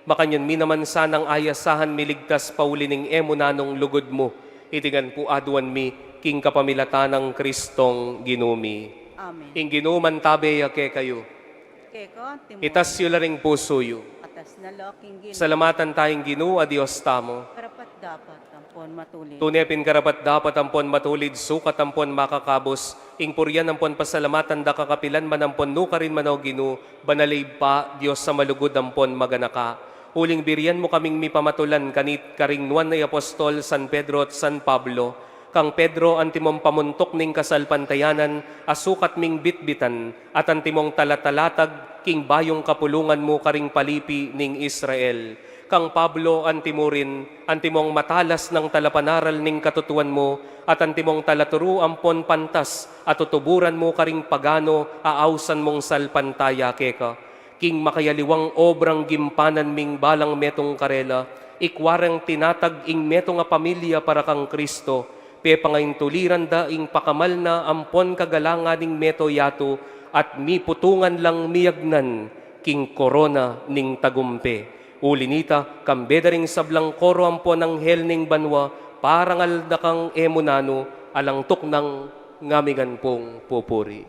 makanyan mi naman sanang ayasahan miligtas pauli ning e mu nanung lugud mu, iti ngan pu aduan mi king kapamilatan nang Kristong Ginu mi. Amen. Ing Ginu mantabe ya kekayu. Keka antimu. Itas yu la ring pusu yu. Atas na la king Ginu. Salamatan taya ing Ginu a Dios tamu. Karapat-dapat ampon matulid. Tune pin karapat-dapat ampon matulid, sukat ampon makakabus, ing purian ampon pasalamatan da ka kapilan man ampon nukarin man, o Ginu, banal a Ibpa, Dios a malugud ampon maganaka. Uling birian mu kaming mipamatulan kanit karing Juan a Apostol, San Pedro at San Pablo, kang Pedro antimong pamuntuk ning kasalpantayanan a sukat ming bitbitan, at antimong talatalatag king bayung kapulungan mu karing palipi ning Israel. Kang Pablo antimu rin, antimong matalas nang talapanaral ning katutuan mu, at antimong talaturu ampon pantas a tutuburan mu karing pagano a ausan mung salpantaya keka. King makayaliwang obrang gimpanan ming balang metung karela, ikua rang tinatag ing metung a pamilya para kang Kristo, pepangaintuliran da ing pakamal na ampon kagalangan ning meto yatu, at miputungan lang miyagnan king korona ning tagumpe. Uli nita, kambe da ring sablang koro ampon anghel ning banua, parangal da kang e mu nanu, alang tuknang ngamingan pung pupuri.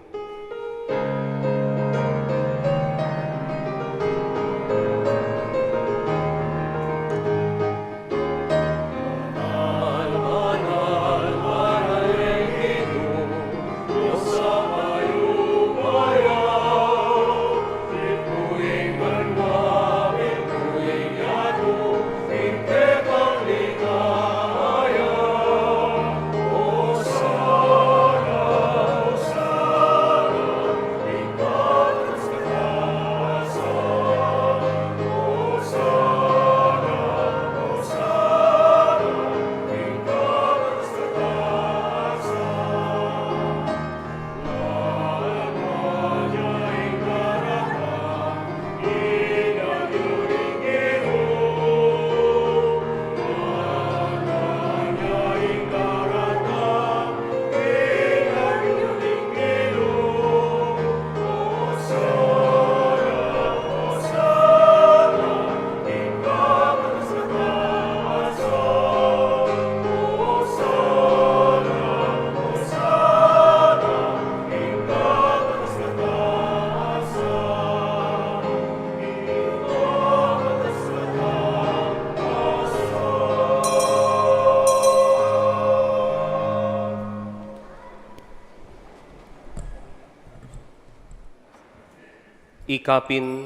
Ikapin,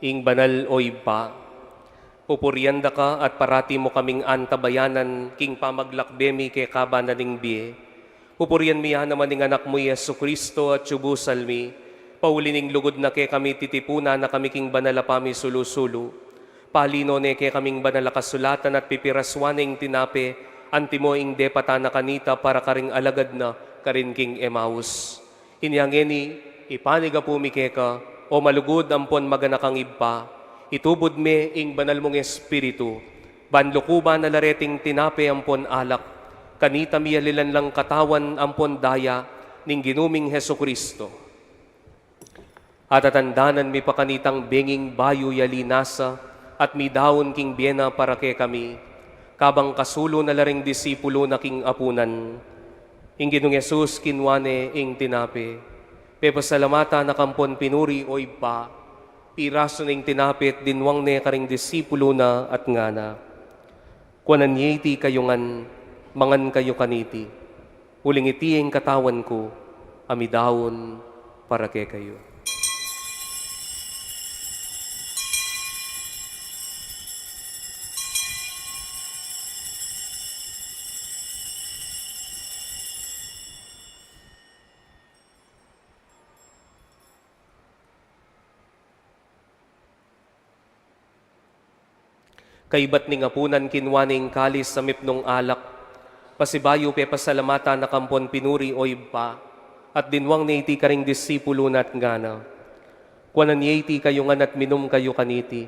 ing banal o Ibpa, pupurian da ka at parati mu kaming antabayanan king pamaglakbe mi keka bana ning bie. Pupurian mi ya naman ing Anak mu i Jesucristo at subusal mi, pauli ning lugud na kekami titipunan na kami king banal a pamisulu-sulu. Palino ne kekaming banal a kasulatan at pipirasuan ne ing tinape, antimo ing depatan na kanita para karing alagad na karin king Emmaus. Inya ngeni, ipanigapu mi keka, o malugud ampon maganakang Ibpa, itubud me ing banal mung Espiritu, ban lukuban na la reting tinape ampon alak, kanita miyalilan lang katawan ampon daya ning Ginu ming Jesucristo. At atandanan mi pa kanitang benging bayu ya linasa, at midaun king bie na para kekami, kabang kasulu na la ring disipulu na king apunan. Ing Ginung Jesus kinua ne ing tinape, pepasalamatan na kampon pinuri, o Ibpa, pirasu ne ing tinape at dinwang ne karing disipulu na at ngana: Kuanan ye iti kayu ngan, mangan kayu kaniti. Uling iti ing katawan ku, a midaun para kekayu. Kaybat ning apunan, kinua ne ing kalis a mipnung alak, pasibayu pepasalamatan na ka ampon pinuri, o Ibpa, at dinwang ne iti karing disipulu na at ngana: Kuanan ye iti kayu ngan at minum kayu kaniti,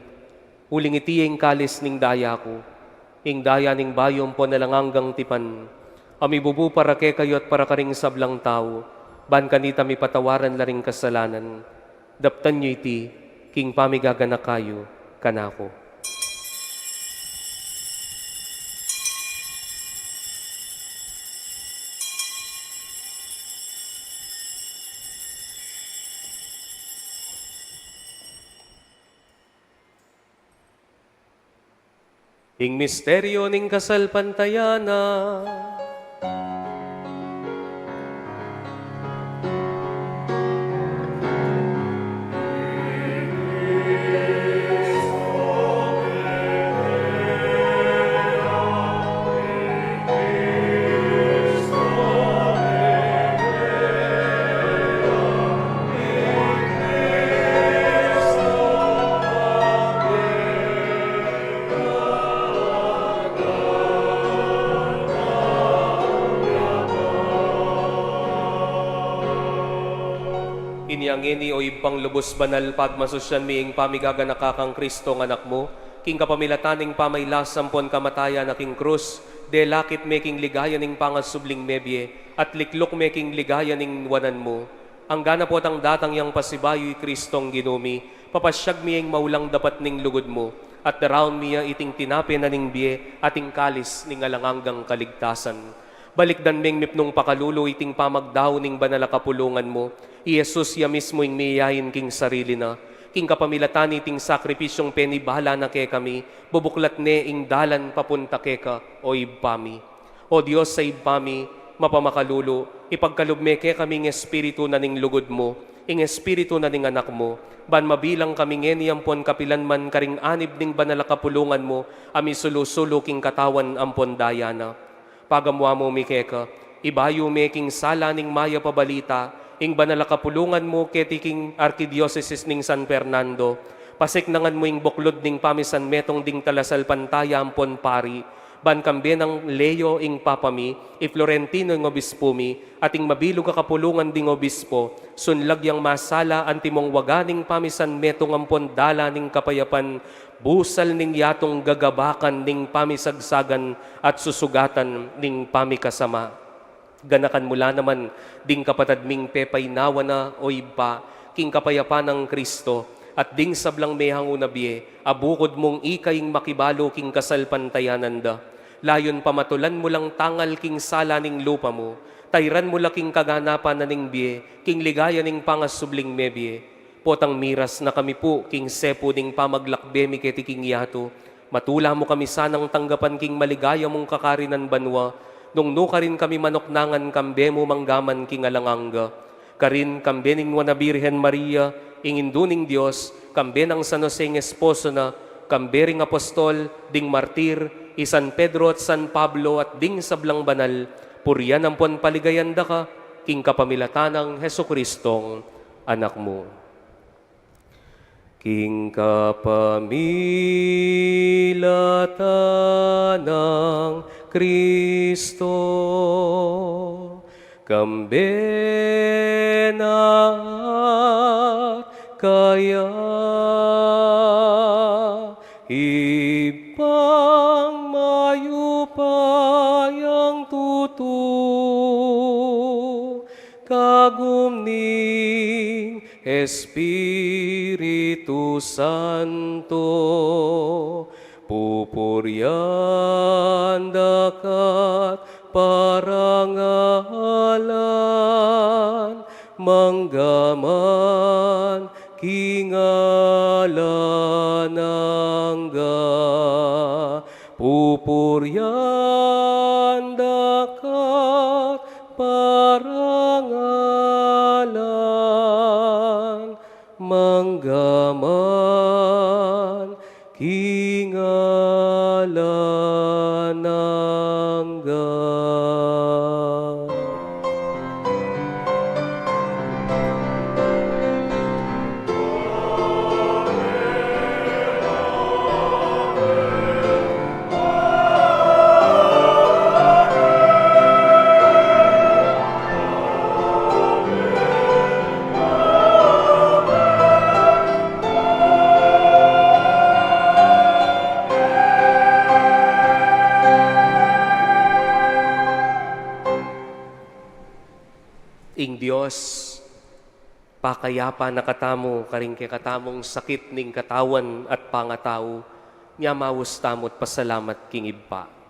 uling iti ya ing kalis ning daya ku, ing daya ning bayu ampon alang anggang tipan, a mibubu para kekayu at para karing sablang tau, ban kanita mipatawaran la ring kasalanan. Daptan yu iti king pamigaganaka yu kanaku. Ing misteryu ning kasalpantayanan. Inya ngeni, o Ibpang lubus banal, pagmasusyan mi ing pamigaganaka kang Kristong Anak mu, king kapamilatan ning pamailas ampon kamatayan na king krus, delakip me king ligaya ning pangasubling mebie, at likluk me king ligaya ning wanan mu. Anggana potang datang yang pasibayu i Kristong Ginu mi, papasyag mi ya ing maulang dapat ning lugud mu, at daraun mi ya iting tinape na ning bie at ing kalis ning alang anggang kaligtasan. Balikdan meng mipnung pakalulu iting pamagdau ning banal a kapulungan mu, i Jesus ya mismu ing miyayain king sarili na, king kapamilatan niting sakripisyung penibala na kekami, bubuklat ne ing dalan papunta keka, o Ibpa mi. O Dios a Ibpa mi, mapamakalulu, ipagkalub me kekami ing espiritu na ning lugud mu, ing espiritu na ning Anak mu, ban mabilang kami ngeni ampon kapilan man karing anib ning banal a kapulungan mu, a misulu-sulu king katawan ampon daya na. Pagamuan mu mi keka, ibayu me king sala ning mayap a balita, ing banal a kapulungan mu keti king Arkidiosesis ning San Fernando, pasiknangan mu ing buklud ning pamisanmetung ding talasalpantaya ampon pari, ban kambe nang Leo ing Papa mi, i Florentino ing obispu mi, at ing mabilug a kapulungan ding obispo, sunlag yang masala antimong waga ning pamisanmetung ampon dalan ning kapayapan, busal ning yatung gagabakan ning pamisagsagan at susugatan ning pamikasama. Ganakan mu la naman ding kapatad ming pepainawa na, o Ibpa, king kapayapan nang Kristo, at ding sablang mehangu na bie, a bukud mung ika ing makibalu king kasalpantayanan da. Layun pamatulan mu lang tangal king sala ning lupa mu, tayran mu la king kaganapan na ning bie, king ligaya ning pangasubling mebie. Potang miras na kami pu king sepu ning pamaglakbe mi keti king yatu, matula mu kami sanang tanggapan king maligaya mung kakarinan banua, nung nukarin kami manuknangan kambe mu manggaman king alang angga. Karin kambe ning Nuan a Birhen Maria, ing Indu ning Dios, kambe nang San Jose ing esposo na, kambe ring apostol, ding martir, i San Pedro at San Pablo at ding sablang banal, purian ampon paligayan da ka, king kapamilatan nang Jesucristong Anak mu. King kapamilatan nang Kristo, kambe na at kaya, Ibpang mayupayang tutu, kagum ning Espiritu Santo, pupurian da ka't parangalan, manggaman king alang angga. Pupurian da ka't parangalan, manggaman king alang angga. Dios, pakayapa na katamu karing kekatamung sakit ning katawan at pangatau, nya maus tamu't pasalamat king Ibpa.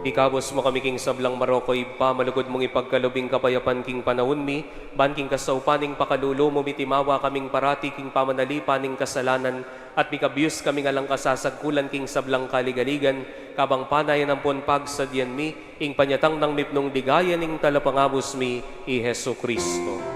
Ikabus mu kami king sablang marok, O Ibpa, malugud mung ipagkalub ing kapayapan king panaun mi, ban king kasaupan ning pakalulu mu mitimawa kaming parati king pamanalipan ning kasalanan, at mikabyus kaming alang kasasagkulan king sablang kaligaligan, kabang panayan ampon pagsadyan mi ing panyatang nang mipnung ligaya ning Talapangabus mi, i Jesucristo.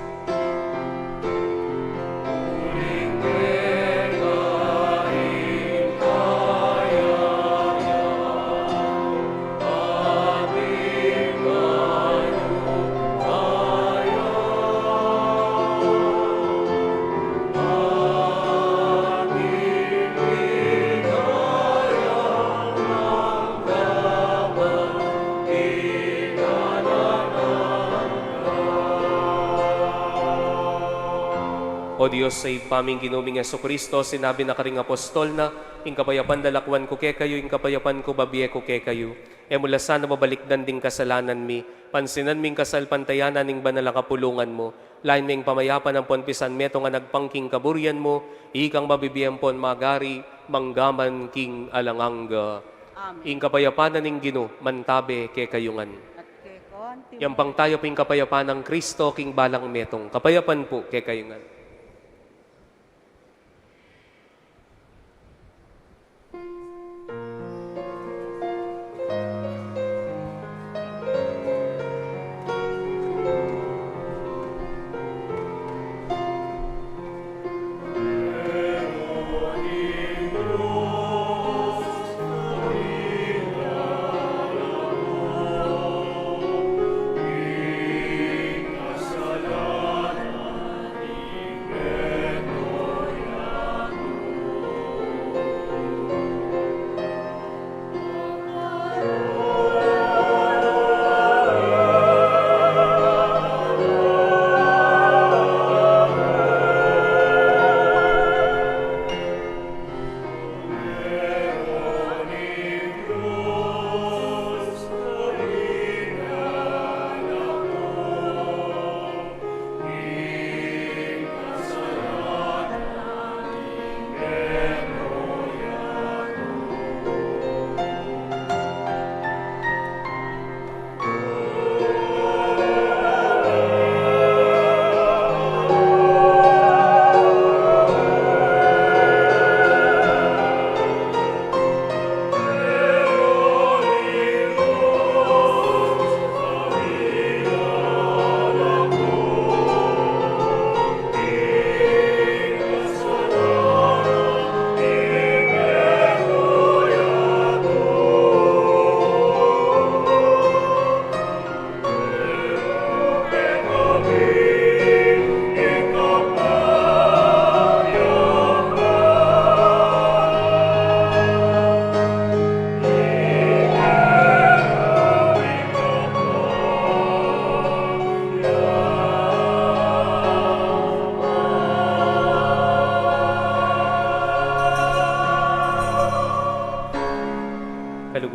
O Dios, a Ibpa ming Ginu ming Jesucristo, sinabi na karing apostol na, "Ing kapayapan lalakwan ku kekayu, ing kapayapan ku babie ku kekayu." E mu la sana babalikdan ding kasalanan mi, pansinan ming kasalpantayanan ning banal a kapulungan mu, lain ming pamayapan ampon pisan metung a nagpang king kaburian mu, ikang mabibie ampon magari, mangga man king alang angga. Amen. Ing kapayapan na ning Ginu, mantabe kekayu ngan. At keka naman. Yampang tayu pu ing kapayapan nang Kristo king balang metung. Kapayapan pu kekayu ngan.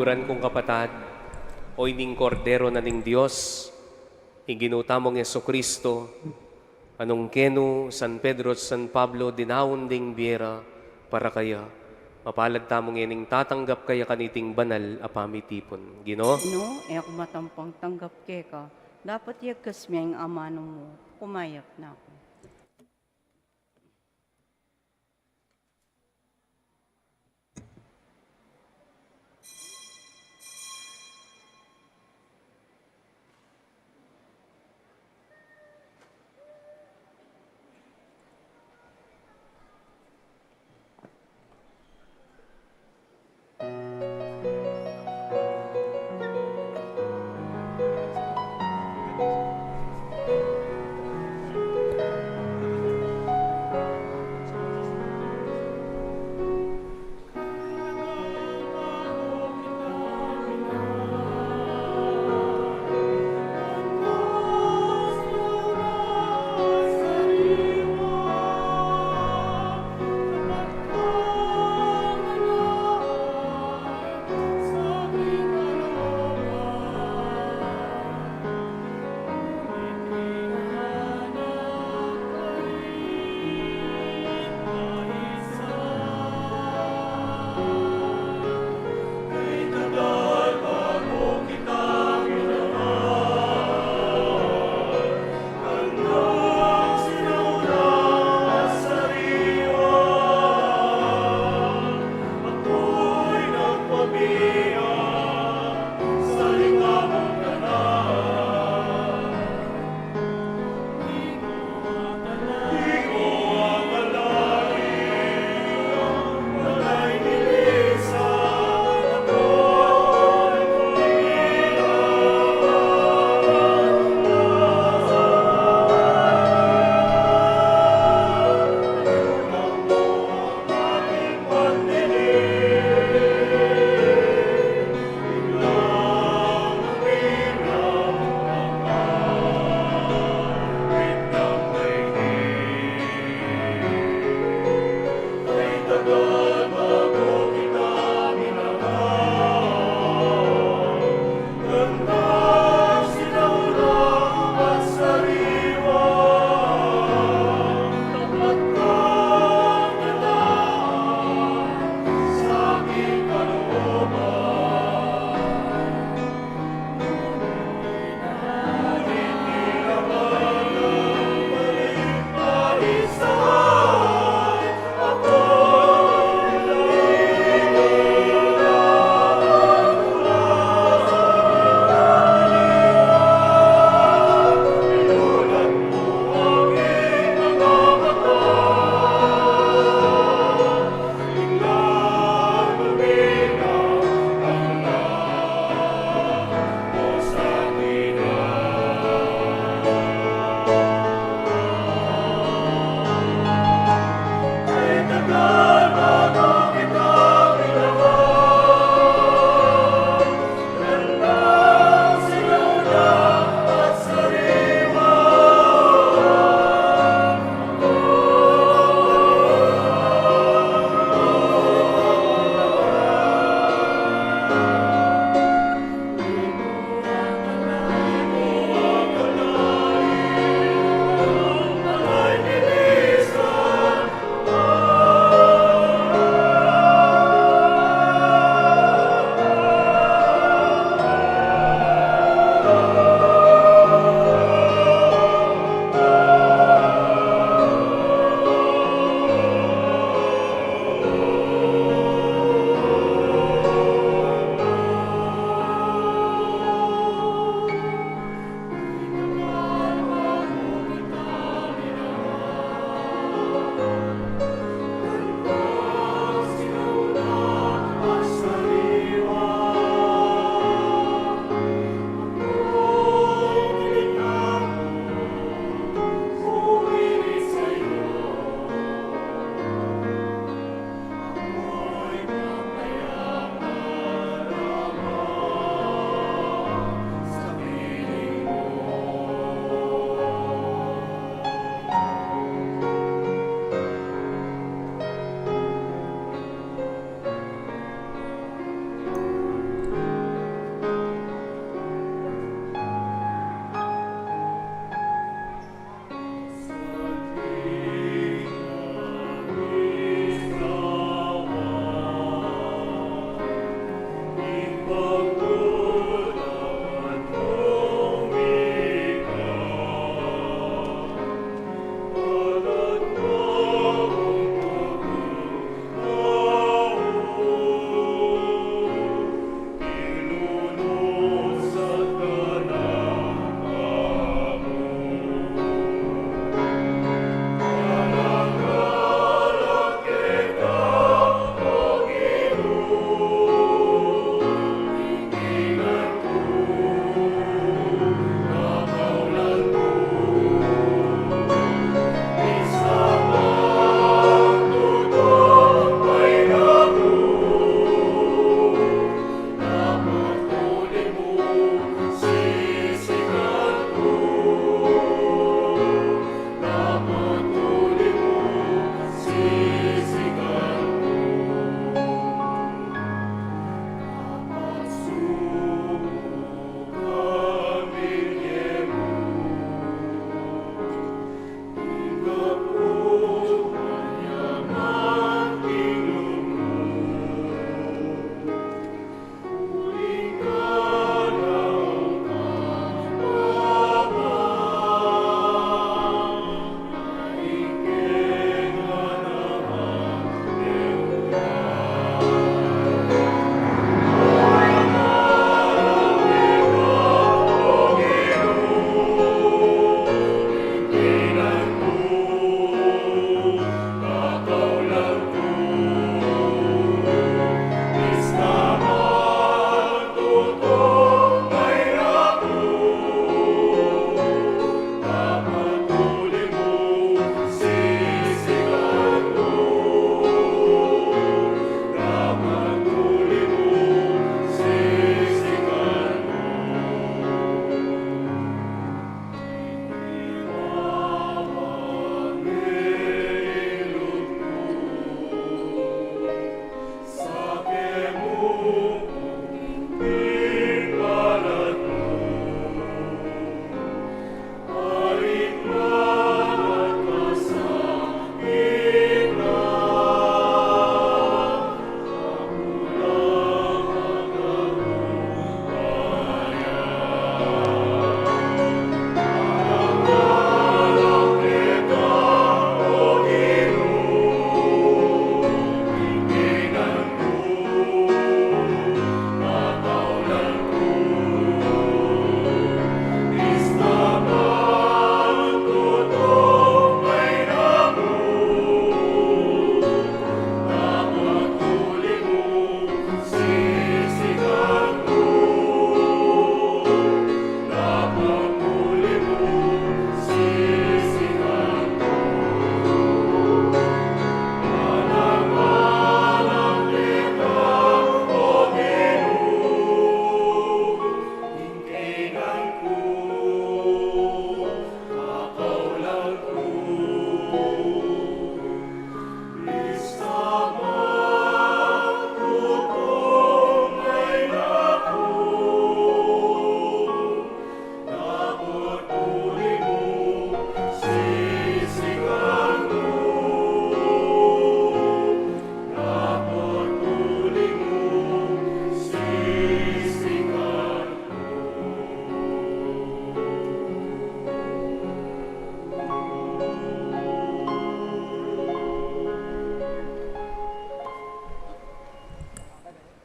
Ran kung kapatad, o ining Kordero na ning Dios, i Ginu tamung Jesucristo, a nung kenu San Pedro at San Pablo dinaun ding bie ra para kaya, mapalad tamu ngening tatanggap kaya kaniting banal a pamitipun. Ginu, Ginu, e ku matampang tanggap keka, dapot yagkas me ing amanu mu, kumayap na ku.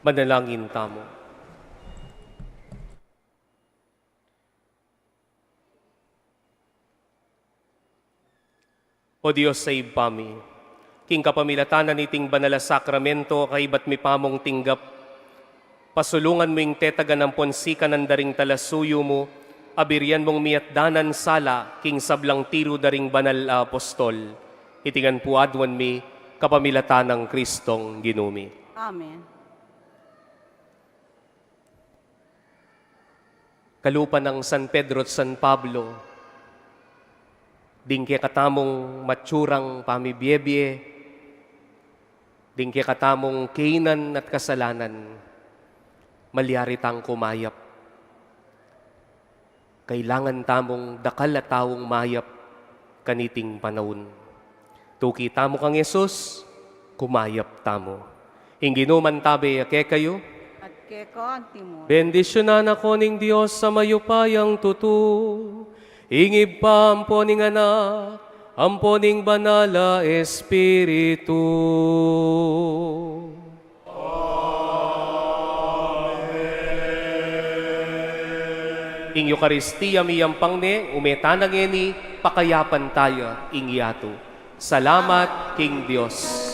Manalangin tamu. O Dios a Ibpa mi, king kapamilatan na niting banal a sakramento, kaibat mi pamung tinggap, pasulungan mu ing tetagan ampon sikanan da ring talasuyu mu, abirian mung miyatdanan sala king sablang tiru da ring banal a apostol. Iti ngan pu aduan mi kapamilatan nang Kristong Ginu mi. Amen. Kalupa nang San Pedro at San Pablo, ding kekatamung matsurang pamibiebie, ding kekatamung kainan at kasalanan, malyari tang kumayap. Kailangan tamung dakal a taung mayap kaniting panaun. Tuki tamu kang Jesus, kumayap tamu. Ing Ginu mantabe ya kekayu. At keka antimu. Bendisyunan na kayu ning Dios a mayupayang tutu, ing Ibpa ampo ning Anak, ampo ning Banal a Espiritu. Ing Eukaristia miyampang ne, ume tana ngeni, pakayapan taya ing yatu. Salamat king Dios.